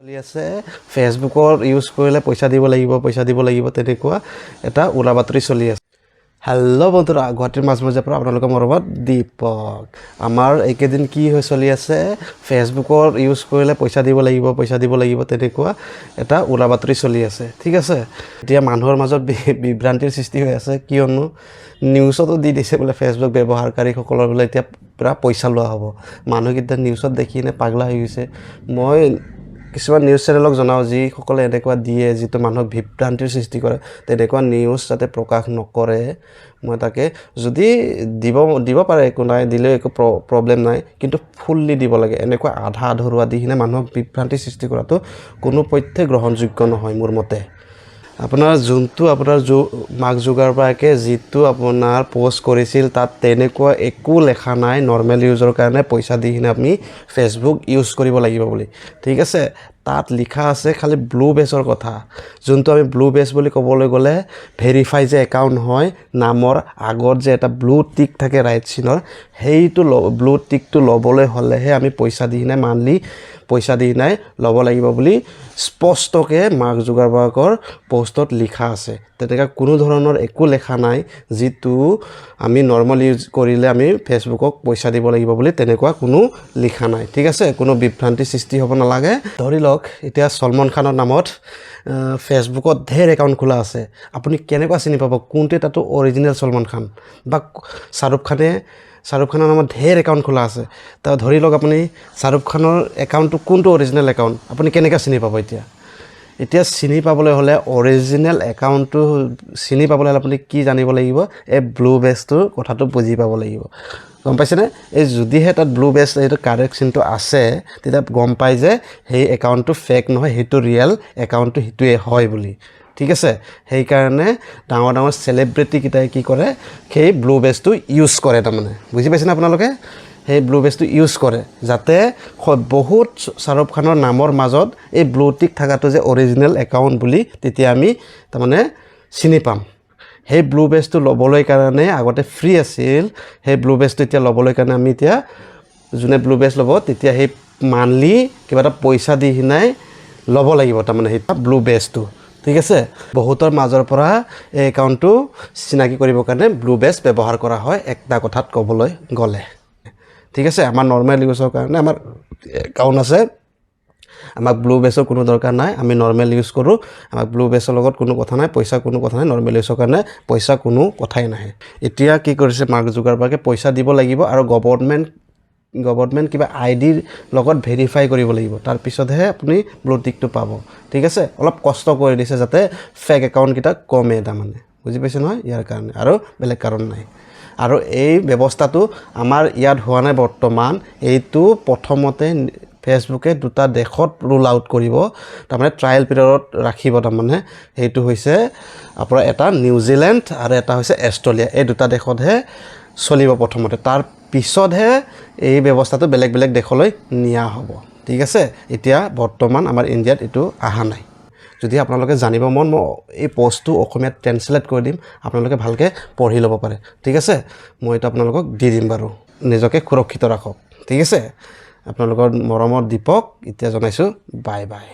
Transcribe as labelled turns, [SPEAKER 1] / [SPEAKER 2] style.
[SPEAKER 1] চলি আছে, ফেচবুকৰ ইউজ কৰিলে পইচা দিব লাগিব, পইচা দিব লাগিব, তেনেকুৱা এটা উৰা বাতৰি চলি আছে। হেল্ল' বন্ধুৰা, গুৱাহাটীৰ মাজমজিয়াৰ পৰা আপোনালোকৰ মৰমত দীপক। আমাৰ এইকেইদিন কি হৈ চলি আছে, ফেচবুকৰ ইউজ কৰিলে পইচা দিব লাগিব, পইচা দিব লাগিব, তেনেকুৱা এটা উৰা বাতৰি চলি আছে। ঠিক আছে, এতিয়া মানুহৰ মাজত বিভ্ৰান্তিৰ সৃষ্টি হৈ আছে, কিয়নো নিউজতো দি দিছে বোলে ফেচবুক ব্যৱহাৰকাৰীসকলৰ বোলে এতিয়া পূৰা পইচা লোৱা হ'ব। মানুহকেইটা নিউজত দেখি কিনে পাগলা হৈ গৈছে। মই কিছুমান নিউজ চেনেলক জনাওঁ, যিসকলে এনেকুৱা দিয়ে, যিটো মানুহক বিভ্ৰান্তিৰ সৃষ্টি কৰে, তেনেকুৱা নিউজ যাতে প্ৰকাশ নকৰে। মই তাকে যদি দিব দিব পাৰে, একো নাই, দিলেও একো প্ৰব্লেম নাই, কিন্তু ফুল্লি দিব লাগে। এনেকুৱা আধা আধৰুৱা দি কিনে মানুহক বিভ্ৰান্তি সৃষ্টি কৰাটো কোনো পধ্যে গ্ৰহণযোগ্য নহয় মোৰ মতে। আপোনাৰ যোনটো আপোনাৰ মাৰ্ক জুকাৰবাৰ্গে যিটো আপোনাৰ প'ষ্ট কৰিছিল, তাত তেনেকুৱা একো লেখা নাই নৰ্মেল ইউজৰ কাৰণে পইচা দি কিনে আমি ফেচবুক ইউজ কৰিব লাগিব বুলি। ঠিক আছে, তাত লিখা আছে খালি ব্লু বেজৰ কথা, যোনটো আমি ব্লু বেজ বুলি ক'বলৈ গ'লে ভেৰিফাই যে একাউণ্ট হয়, নামৰ আগত যে এটা ব্লু টিক থাকে ৰাইট চিনৰ, সেইটো ব্লু টিকটো ল'বলৈ হ'লেহে আমি পইচা দি কিনে, মান্থলি পইচা দি কিনে ল'ব লাগিব বুলি স্পষ্টকৈ মাৰ্ক জুকাৰবাৰ্গৰ প'ষ্টত লিখা আছে। তেনেকুৱা কোনো ধৰণৰ একো লেখা নাই যিটো আমি নৰ্মেল ইউজ কৰিলে আমি ফেচবুকক পইচা দিব লাগিব বুলি, তেনেকুৱা কোনো লিখা নাই। ঠিক আছে, কোনো বিভ্ৰান্তি সৃষ্টি হ'ব নালাগে। ধৰি লওক এতিয়া চলমান খানৰ নামত ফেচবুকত ঢেৰ একাউণ্ট খোলা আছে, আপুনি কেনেকুৱা চিনি পাব কোনটো এটাটো অৰিজিনেল চলমান খান? বা শ্বাহৰুখ খানে, শ্বাহৰুখ খানৰ নামত ঢেৰ একাউণ্ট খোলা আছে। ধৰি লওক আপুনি শ্বাহৰুখ খানৰ একাউণ্টটো কোনটো অৰিজিনেল একাউণ্ট, আপুনি কেনেকৈ চিনি পাব এতিয়া? এতিয়া চিনি পাবলৈ হ'লে, অৰিজিনেল একাউণ্টটো চিনি পাবলৈ হ'লে আপুনি কি জানিব লাগিব? এই ব্লু বেজটোৰ কথাটো বুজি পাব লাগিব। গম পাইছেনে? এই যদিহে তাত ব্লু বেজ এইটো কাৰেক্ট চিনটো আছে, তেতিয়া গম পাই যে সেই একাউণ্টটো ফেক নহয়, সেইটো ৰিয়েল একাউণ্টটো সেইটোৱে হয় বুলি। ঠিক আছে, সেইকাৰণে ডাঙৰ ডাঙৰ চেলিব্ৰিটিকেইটাই কি কৰে, সেই ব্লু বেজটো ইউজ কৰে তাৰমানে। বুজি পাইছেনে আপোনালোকে? সেই ব্লু বেজটো ইউজ কৰে যাতে বহুত শ্বাহৰুখ খানৰ নামৰ মাজত এই ব্লু টিক থকাটো যে অৰিজিনেল একাউণ্ট বুলি তেতিয়া আমি তাৰমানে চিনি পাম। সেই ব্লু বেজটো ল'বলৈ কাৰণে আগতে ফ্ৰী আছিল, সেই ব্লু বেজটো এতিয়া ল'বলৈ কাৰণে আমি এতিয়া যোনে ব্লু বেজ ল'ব, তেতিয়া সেই মান্থলি কিবা এটা পইচা দি কিনে ল'ব লাগিব তাৰমানে সেই ব্লু বেজটো। ঠিক আছে, বহুতৰ মাজৰ পৰা এই একাউণ্টটো চিনাকি কৰিবৰ কাৰণে ব্লু বেজ ব্যৱহাৰ কৰা হয় একটা কথাত ক'বলৈ গ'লে। ঠিক আছে, আমাৰ নৰ্মেল ইউজৰ কাৰণে আমাৰ একাউণ্ট আছে, আমাক ব্লু বেজৰ কোনো দৰকাৰ নাই। আমি নৰ্মেল ইউজ কৰোঁ, আমাক ব্লু বেজৰ লগত কোনো কথা নাই, পইচা কোনো কথা নাই। নৰ্মেল ইউজৰ কাৰণে পইচা কোনো কথাই নাহে। এতিয়া কি কৰিছে মাৰ্ক জুকাৰবাৰ্গে, পইচা দিব লাগিব আৰু গভৰ্ণমেণ্ট কিবা আই ডিৰ লগত ভেৰিফাই কৰিব লাগিব, তাৰপিছতহে আপুনি ব্লু টিকটো পাব। ঠিক আছে, অলপ কষ্ট কৰি দিছে যাতে ফেক একাউণ্টকেইটা কমে তাৰমানে। বুজি পাইছে নহয়? ইয়াৰ কাৰণে আৰু বেলেগ কাৰণ নাই। আৰু এই ব্যৱস্থাটো আমাৰ ইয়াত হোৱা নাই বৰ্তমান। এইটো প্ৰথমতে ফেচবুকে দুটা দেশত ৰোল আউট কৰিব, তাৰমানে ট্ৰায়েল পিৰিয়ডত ৰাখিব। তাৰমানে সেইটো হৈছে আপোনাৰ এটা নিউজিলেণ্ড আৰু এটা হৈছে অষ্ট্ৰেলিয়া। এই দুটা দেশতহে চলিব প্ৰথমতে, তাৰ পিছতহে এই ব্যৱস্থাটো বেলেগ বেলেগ দেশলৈ নিয়া হ'ব। ঠিক আছে, এতিয়া বৰ্তমান আমাৰ ইণ্ডিয়াত এইটো অহা নাই। যদি আপোনালোকে জানিব মন, মই এই পষ্টটো অসমীয়াত ট্ৰেঞ্চলেট কৰি দিম, আপোনালোকে ভালকৈ পঢ়ি ল'ব পাৰে। ঠিক আছে, মই এইটো আপোনালোকক দি দিম বাৰু। নিজকে সুৰক্ষিত ৰাখক। ঠিক আছে, আপোনালোকৰ মৰমৰ দীপক এতিয়া জনাইছোঁ, বাই বাই।